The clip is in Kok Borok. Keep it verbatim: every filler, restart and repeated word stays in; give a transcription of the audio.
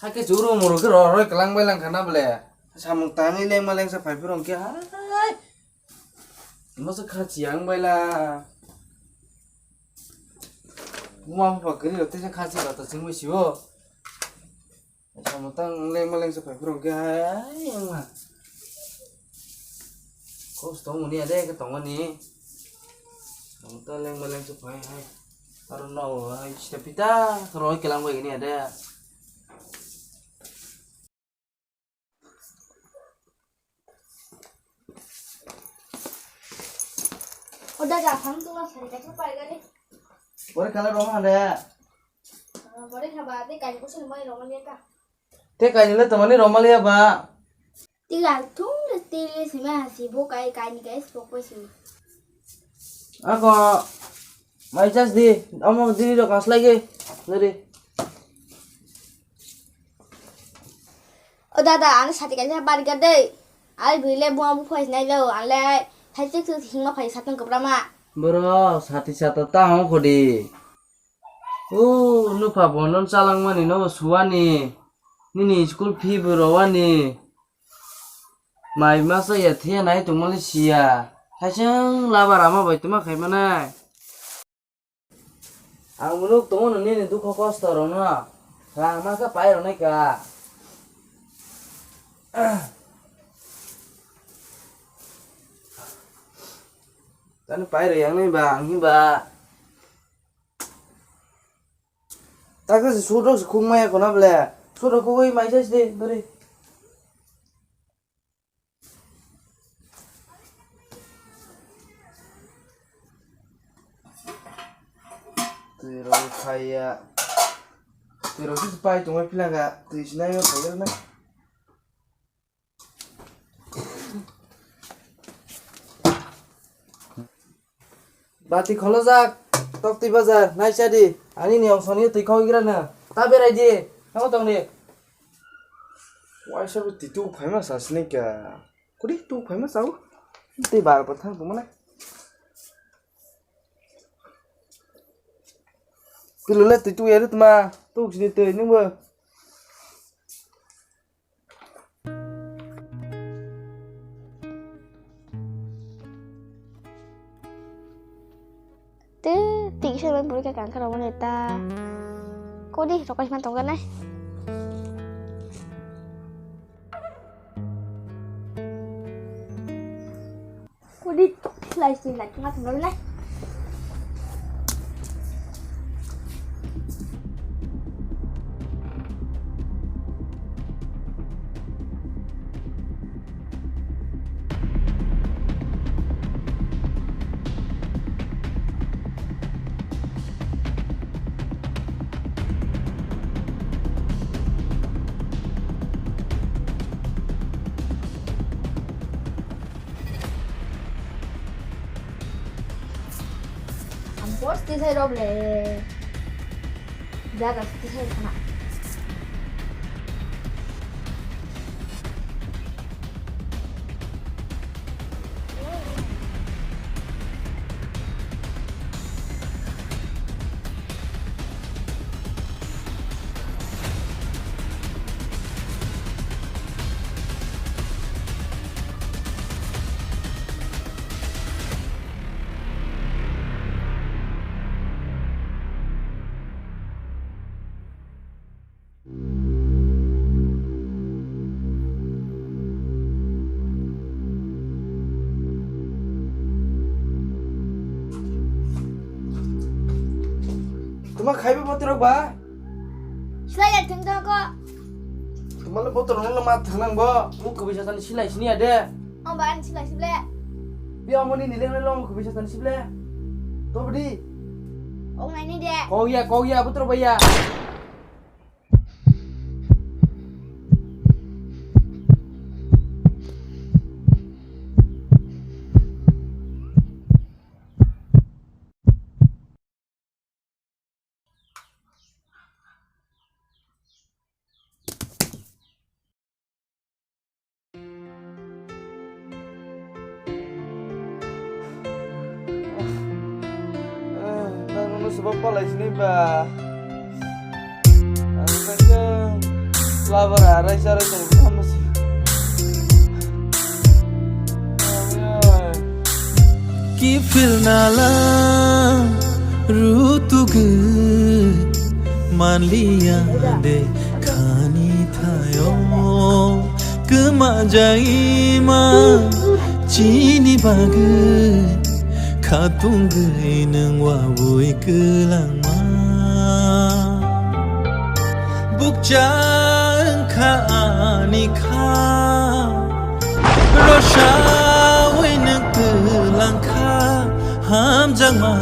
Hakhe churu muru khe ro roi kwlang bai lang khana bole. Samung tangwi lengma lengsa phai phuru hwnkhe hai. Masa kha chiyang bai la. Buma bupha kwrwi rok teisa kha chi bata chwngwi sio. Samung tang lengma lengsa phai phuru hwnkhe hai wngma. Kos tongmani ade khe tongmani. Samung tang lengma lengsa phai hai. Aro no hai sita pita roi kwlang bai gini ade. O dada, phang tungma sari kaisa pai gari. Bore khala roma hande. Ah, bore khaba, tei kaini kusun mai roma liya ka. Tei kaini le tomani roma liya ba. Tei al thung le tei le sima hasi bo kai kaini kai sipok pai sima. Ako, mai chas di, omo diri rok aslai ge, diri. O dada, ano sati kaisa barikar de. Ai bwrwi le buma buphai sinai lo, ang le hai chwk chwk himma phai satong kwbra ma. Boro sati sata ta hong khodi. O nupha bonon chalangmani no suwani. Nini school fee bo rowani. Mai masa ya thiya nai tongmani siya. Haiseng laba rama bai tuma khai manai. Ang muluk tongo no nini dukho kosto rokno. Rang ma khe pai rwnai ka. Tani pai rw yang nai ba ang himba. Takhe se sudok se khung maya kona ble. Sudok khugui mai sai se dori. Twi rok phaiya. Twi rok se pai tongwi philanga. Twi sinai phaiya na. Bati kholojak, tok twi bajar, naisa di. Ani ni ong soni twi khoi gira na. Ta berai di, tamo tong di. Waisa bo twi tu phaima sa sini ka. Kudi tu phaima sa o. Twi bar pa thang tong mane. Pilule twi tu yari tma, tu sini twi nung bo. Te tiki se bai buri ka kangkha rok ta. Kodi rokai man tongga nai. Kodi slice ni lai tuma tuma lai. Ang boss tisai rob le. Jaga tisai khana. Tuma khaiba botorok ba? Silai ya thung thung ko. Tuma le botorok no ma thang nang bo. Muk kubui satani silai sini ya de. Ang ba ani silai sible. Bi amoni ni leng le long kubui satani sible. To bdi. Ong nai ni de. Kau ya, kau ya, botorok ba ya. Nang no sebab palai sini ba. Ang kacang. Labara arai sarai tong tamo se. Kiphilna lang rutugwi manliya de khani thayo kwma jaima chini bagwi khatungwi nwng wabwi kwlangma. Bukcha wngkha ani kha, rosawi nwng kwlangkha hamjakma.